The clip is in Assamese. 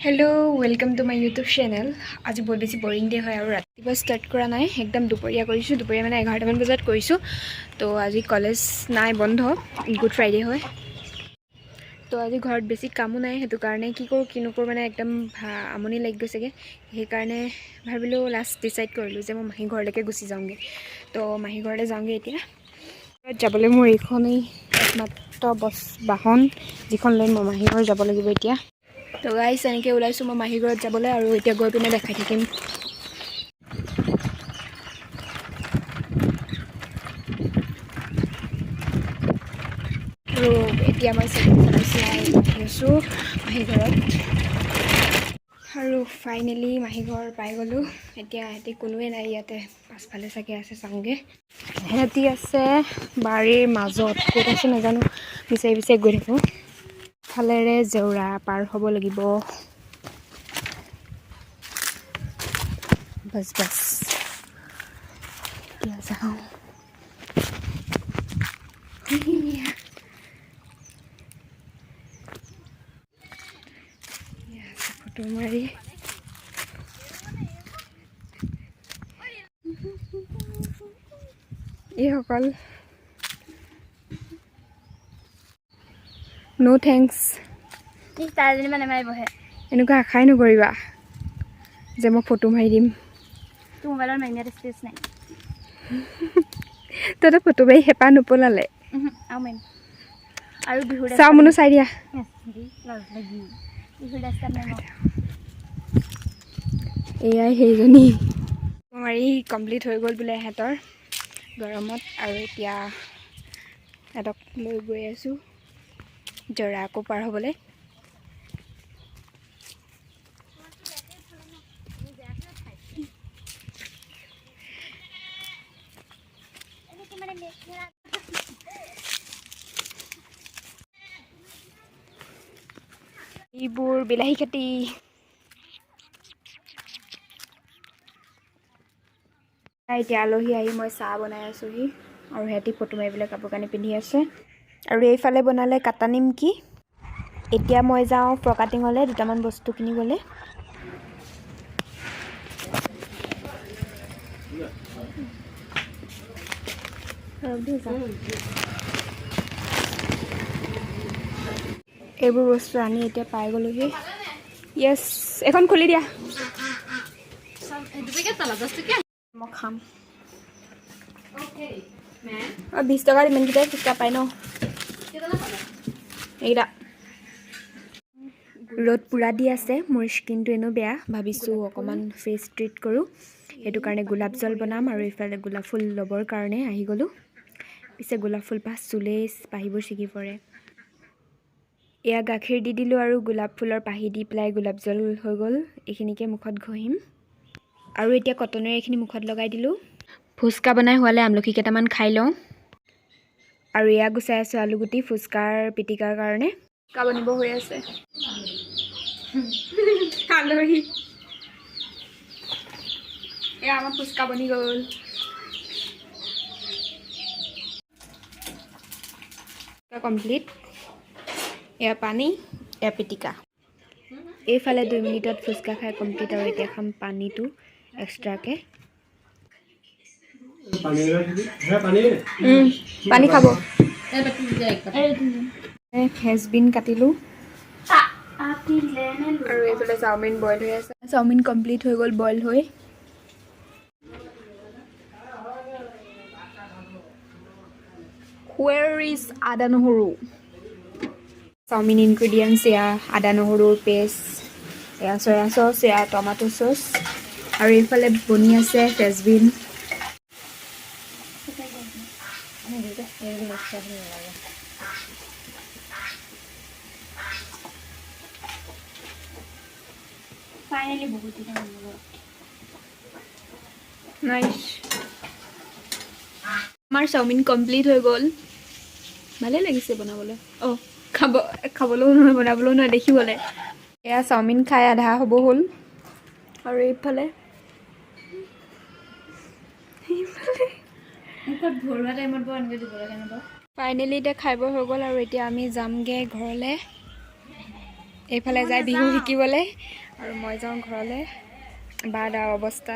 Hello, welcome to my YouTube channel. আজি বহুত বেছি বৰিং ডে হয় আৰু ৰাতিপুৱা ষ্টাৰ্ট কৰা নাই, একদম দুপৰীয়া কৰিছোঁ। দুপৰীয়া মানে 11টামান বজাত কৰিছোঁ। তো আজি কলেজ নাই, বন্ধ, গুড ফ্ৰাইডে হয়। তো আজি ঘৰত বেছি কামো নাই, সেইটো কাৰণে কি কৰোঁ কি নকৰোঁ মানে একদম আমনি লাগি গৈছেগৈ। সেইকাৰণে ভাবিলোঁ, লাষ্ট ডিচাইড কৰিলোঁ যে মই মাহী ঘৰলৈকে গুচি যাওঁগৈ। তো মাহী ঘৰলৈ যাওঁগৈ এতিয়া। ঘৰত যাবলৈ মোৰ এইখনেই একমাত্ৰ বছ বাহন, যিখন লৈ মই মাহী ঘৰ যাব লাগিব এতিয়া। তো গাইছ, এনেকৈ ওলাইছোঁ মই মাহী ঘৰত যাবলৈ আৰু এতিয়া গৈ পিনে দেখাই থাকিম। আৰু এতিয়া মই চাইকেল চলাই চলাই আছোঁ মাহী ঘৰত আৰু ফাইনেলি মাহী ঘৰ পাই গ'লোঁ। এতিয়া সিহঁতি কোনোৱে নাই ইয়াতে, পাছফালে চাগে আছে, চাওঁগৈ। সিহঁতি আছে বাৰীৰ মাজত, ক'ত আছে নাজানো, বিচাৰি বিচাৰি গৈ থাকোঁ। ফালেৰে জেওৰা পাৰ হ'ব লাগিব। বাছ বাছ, এতিয়া যাওঁ। এয়া আছে ফটো মাৰি। এইসকল ন' thanks. তাই যেনিবা নামাৰিবহে। এনেকুৱা আশাই নকৰিবা যে মই ফটো মাৰি দিম। তোৰ মোবাইলত মাৰি ইয়াত স্পেচ নাই। তহঁতে ফটো মাৰি হেঁপাহ নপলালে? আৰু মাৰিম আৰু বিহুৰ। চাওঁ মনো চাই দিয়া। লাজ লাগি বিহুৰ ৰাস্তাত মাৰিম। এয়াই সেইজনী। মাৰি কমপ্লিট হৈ গ'ল বোলে ইহঁতৰ গৰমত। আৰু এতিয়া সিহঁতক লৈ গৈ আছোঁ জৰা আকৌ পাৰ হ'বলৈ। এইবোৰ বিলাহী খেতি। এতিয়া আলহী আহি মই চাহ বনাই আছোঁহি আৰু সিহঁতি ফটো মাৰিবলৈ কাপোৰ কানি পিন্ধি আছে। আৰু এইফালে বনালে কাটা নিমকি। এতিয়া মই যাওঁ ফ্ৰকাটিঙলৈ দুটামান বস্তু কিনিবলৈ। যাওঁ। এইবোৰ বস্তু আনি এতিয়া পাই গ'লোহি। য়েছ, এখন খুলি দিয়া, মই খাম। অঁ, 20 টকাত ইমানকেইটাই ফুচকা পায় ন এইকেইটা। ৰ'দ পূৰা দি আছে, মোৰ স্কিনটো এনেও বেয়া। ভাবিছোঁ অকণমান ফেচ ট্ৰিট কৰোঁ, সেইটো কাৰণে গোলাপ জল বনাম। আৰু এইফালে গোলাপ ফুল ল'বৰ কাৰণে আহি গ'লোঁ। পিছে গোলাপ ফুলপাহ চুলেই পাহিবোৰ ছিগি পৰে। এয়া গাখীৰ দি দিলোঁ আৰু গোলাপ ফুলৰ পাহি দি পেলাই গোলাপ জল হৈ গ'ল। এইখিনিকে মুখত ঘঁহিম। আৰু এতিয়া কটনেৰে এইখিনি মুখত লগাই দিলোঁ। ফুচকা বনাই হোৱালে আমলখি কেইটামান খাই লওঁ। আৰু এয়া গুচাই আছোঁ আলুগুটি ফুচকাৰ পিটিকাৰ কাৰণে। ফুচকা বনিব হৈ আছে। আলহী, এয়া আমাৰ ফুচকা বনি গ'ল। কমপ্লিট। এয়া পানী, এয়া পিটিকা। এইফালে 2 মিনিটত ফুচকা খাই কমপ্লিট। আৰু এতিয়া খাম পানীটো এক্সট্ৰাকৈ। পানী খাব। ফ্ৰেঞ্চবিন কাটিলোঁ আৰু এইফালে চাওমিন বইল হৈ আছে। চাওমিন কমপ্লিট হৈ গ'ল বইল হৈ। Where is আদা নহৰু? চাওমিন ইনগ্ৰিডিয়েণ্টছ এয়া আদা নহৰুৰ পেষ্ট, এয়া চয়া চচ, এয়া টমাটো চচ আৰু এইফালে বনি আছে ফ্ৰেঞ্চবিন। ফাইনেলি বহুত দিনৰ মূৰত। নাইচ, আমাৰ চাওমিন কমপ্লিট হৈ গ'ল। ভালেই লাগিছে বনাবলৈ। অঁ, খাব খাবলৈও নহয়, বনাবলৈও নহয়, দেখিবলৈ। এয়া চাওমিন খাই আধা হ'ব হ'ল। আৰু এইফালে মুখত ভৰোৱা টাইমত বাৰু এনেকৈ দিব লাগে ন বাৰু? ফাইনেলি এতিয়া খাই বৈ হৈ গ'ল আৰু এতিয়া আমি যামগৈ ঘৰলৈ। এইফালে যায় বিহু শিকিবলৈ আৰু মই যাওঁ ঘৰলৈ। বা দা অৱস্থা।